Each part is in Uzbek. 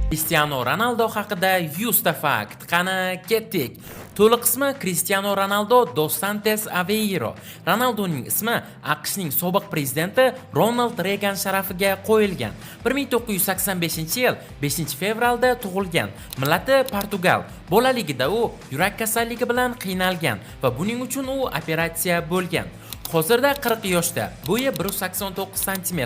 Cristiano Ronaldo haqida 100 ta fakt. Qani, ketdik. To'liq ismi Cristiano Ronaldo dos Santos Aveiro. Ronaldoning ismi AQShning sobiq prezidenti Ronald Reagan sharafiga qo'yilgan. 1985-yil 5-fevralda tug'ilgan. Millati Portugal. Bolaligida u yurak kasalligi bilan qiynalgan va buning uchun u operatsiya bo'lgan. Hozirda 40 yoshda, bo'yi 189 sm,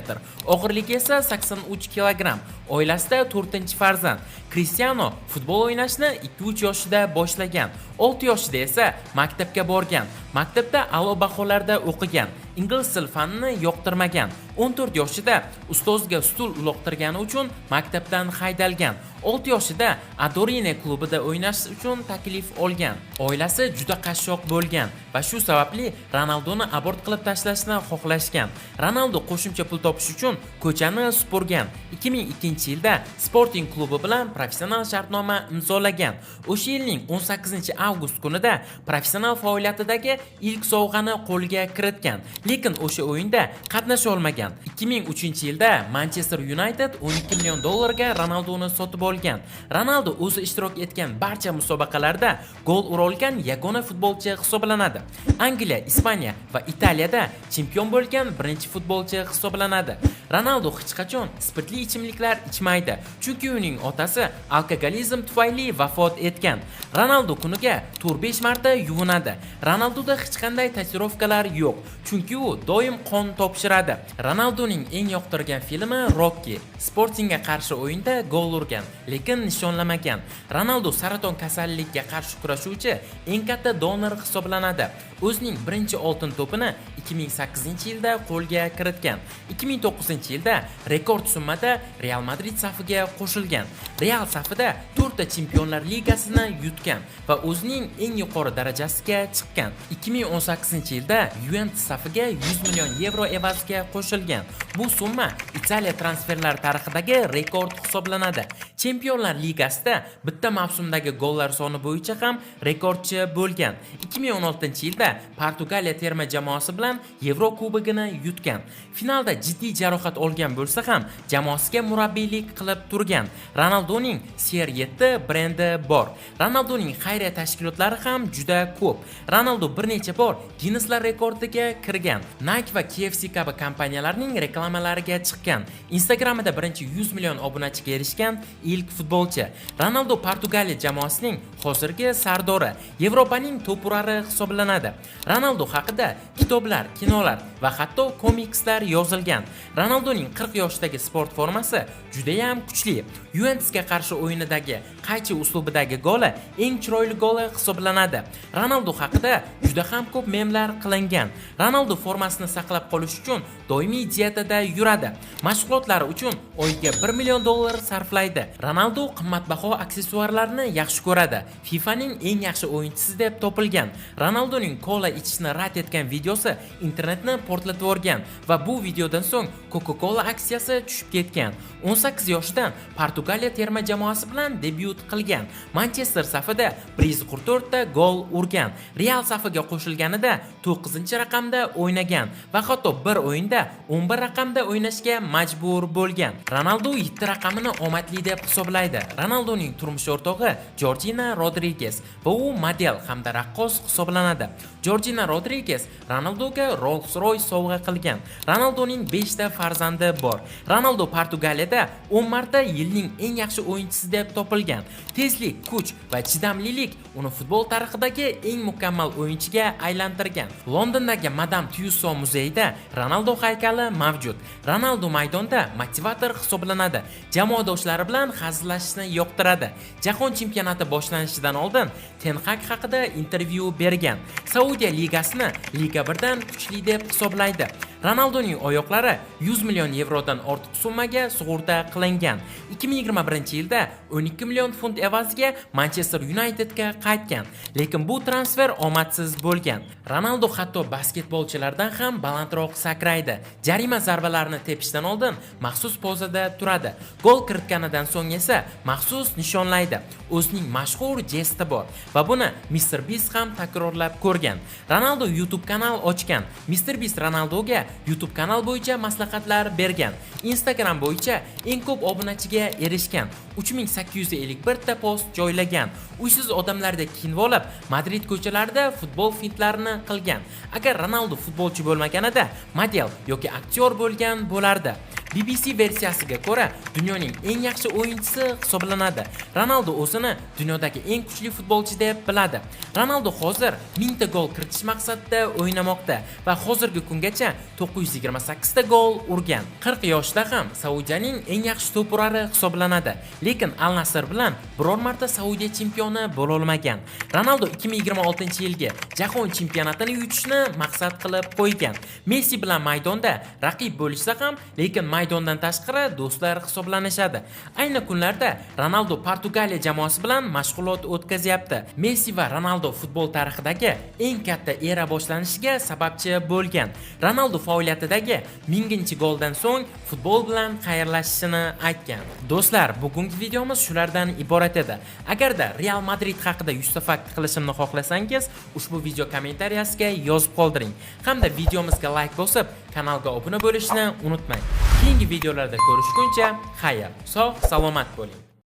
og'irligi esa 83 kg. Oilasida 4-farzand. Cristiano futbol o'ynashni 2-3 yoshida boshlagan. 6 yoshida esa maktabga borgan. Maktabda a'lo baholarda o'qigan. Ingliz til fanini yoqtirmagan. 14 yoshida ustozga stul uloqtirgani uchun maktabdan haydalgan. 6 yoshida Adorine klubida o'ynash uchun taklif olgan. Oilasi juda qashshoq bo'lgan va shu sababli Ronaldoni abort qilib tashlashni xohlashgan. Ronaldo qo'shimcha pul topish uchun ko'chani supurgan. 2002-yilda Sporting klubi bilan professional shartnoma imzolagan. O'sha yilning 18-avgust kunida professional faoliyatidagi ilk sovg'ani qo'lga kiritgan, lekin o'sha o'yinda qatnasha olmagan. 2003-yilda Manchester United 12 million dollarga Ronaldoni sotib olgan. Ronaldo o'zi ishtirok etgan barcha musobaqalarda gol ura olgan yagona futbolchi hisoblanadi. Angliya, Ispaniya va Italiyada chempion bo'lgan birinchi futbolchi hisoblanadi. Ronaldo hech qachon spirtli ichimliklar ichmaydi, chunki uning otasi alkogolizm tufayli vafot etgan. Ronaldo kuniga 4-5 marta yuvinadi. Ronaldoda hech qanday tatuirovkalar yo'q, chunki u doim qon topshiradi. Ronaldoning eng yoqtirgan filmi Rocky. Sportingga qarshi o'yinda gol urgan, lekin nishonlamagan. Ronaldo saraton kasalligiga qarshi kurashuvchi eng katta donor hisoblanadi. O'zining birinchi oltin to'pini 2008-yilda qo'lga kiritgan. 2009-yilda rekord summada Real Madrid safiga qo'shilgan. Real safida 4 ta Chempionlar Ligasini yutgan va o'zining eng yuqori darajasiga chiqqan. 2018-yilda Juventus safiga 100 million yevro evaziga qo'shilgan. Bu summa Italiya transferlar tarixidagi rekord hisoblanadi. Chempionlar Ligasida bitta mavsumdagi gollar soni bo'yicha ham rekordchi bo'lgan. 2016-yilda Portugaliya terma jamoasi bilan Yevro Kubogini yutgan. Finalda jiddiy jarohat olgan bo'lsa ham, jamoasiga murabbiylik qilib turgan. Ronaldoning CR7 brendi bor. Ronaldoning xayriya tashkilotlari ham juda ko'p. Ronaldo bir necha bor Ginneslar rekordiga kirgan. Nike va KFC kabi kompaniyalarning reklamalariga chiqqan. Instagramida birinchi 100 million obunachiga erishgan ilk futbolchi. Ronaldo Portugaliya jamoasining hozirgi sardori, Yevropaning to'purari hisoblanadi. Ronaldo haqida kitoblar, kinolar va hatto komikslar yozilgan. Ronaldoning 40 yoshdagi sport formasi juda ham kuchli. Juventusga qarshi o'yinidagi qaychi uslubidagi goli eng chiroyli goli hisoblanadi. Ronaldo haqida juda ham ko'p memlar qilingan. Ronaldo formasini saqlab qolish uchun doimiy dietada yuradi. Mashg'ulotlari uchun oyiga 1 million dollar sarflaydi. Ronaldo qimmatbaho aksessuarlarni yaxshi ko'radi. FIFAning eng yaxshi o'yinchisi deb topilgan. Ronaldoning kola ichishni rad etgan videosi internetni portlatib yuborgan va bu videodan so'ng Coca-Cola aksiyasi tushib ketgan. 18 yoshidan Portugaliya terma jamoasi bilan debyut qilgan. Manchester safida 144 ta gol urgan. Real safiga qo'shilganida 9-raqamda o'ynagan va hatto bir o'yinda 11 raqamda o'ynashga majbur bo'lgan. Ronaldo 7 raqamini omadli deb hisoblaydi. Ronaldoning turmush o'rtog'i Jorjina Rodriges va u model hamda raqqos hisoblanadi. Jorjina Rodriges Ronaldoga Rolls-Royce sovg'a qilgan. Ronaldoning 5 ta farzandi bor. Ronaldo Portugaliyada 10 marta yilning eng yaxshi o'yinchisi deb topilgan. Tezlik, kuch va chidamlilik uni futbol tarixidagi eng mukammal o'yinchiga aylantirgan. Londondagi Madame Tussauds muzeyida Ronaldo haykali mavjud. Ronaldo maydonda motivator hisoblanadi. Jamoadoshlari bilan hazillashishni yoqtiradi. Jahon chempionati boshlanishidan oldin Ten Hag haqida intervyu bergan. Saudiya ligasini Liga 1 dan kuchli deb hisoblaydi. Ronaldoning oyoqlari 100 million yevrodan ortiq summaga sug'urta qilingan. 2021-yilda 12 million funt evaziga Manchester Unitedga qaytgan, lekin bu transfer omadsiz bo'lgan. Ronaldo hatto basketbolchilardan ham balandroq sakraydi. Jarima zarbalarini tepishdan oldin maxsus pozada turadi. Gol kiritganidan so'ng esa maxsus nishonlaydi. O'zining mashhur jesti bor va buni Mr Beast ham takrorlab ko'rgan. Ronaldo YouTube kanal ochgan. Mr Beast Ronaldoga YouTube kanal bo'yicha maslahatlar bergan. Instagram bo'yicha eng ko'p obunachiga erishgan. 3851 ta post joylagan. Uysiz odamlardek kiyinib olib, Madrid ko'chalarida futbol fintlarini qilgan. Agar Ronaldo futbolchi bo'lmaganida, model yoki aktyor bo'lgan bo'lardi. BBC versiyasiga ko'ra, dunyoning eng yaxshi o'yinchisi hisoblanadi. Ronaldo o'zini dunyodagi eng kuchli futbolchi deb biladi. Ronaldo hozir 1000 ta gol kiritish maqsadida o'ynamoqda va hozirgi kungacha 928 ta gol urgan. 40 yoshda ham Saudiyaning eng yaxshi to'p urari hisoblanadi. Lekin Al Nassr bilan biror marta Saudiya chempioni bo'la olmagan. Ronaldo 2026-yilgi Jahon chempionatini yutishni maqsad qilib qo'ygan. Messi bilan maydonda raqib bo'lishsa ham, lekin maydondan tashqari do'stlar hisoblanishadi. Ayni kunlarda Ronaldo Portugaliya jamoasi bilan mashg'ulot o'tkazyapti. Messi va Ronaldo futbol tarixidagi eng katta era boshlanishiga sababchi bo'lgan. Ronaldo faoliyatidagi 1000-goldan so'ng futbol bilan xayrlashishini aytgan. Do'stlar, bugungi videomiz shulardan iborat edi. Agarda Real Madrid haqida 100 ta fakt qilishimni xohlasangiz, ushbu video kommentariyasiga yozib qoldiring hamda videomizga like bosib, kanalga obuna bo'lishni unutmang. Keyingi videolarda ko'rishguncha xayr, sog' salomat bo'ling.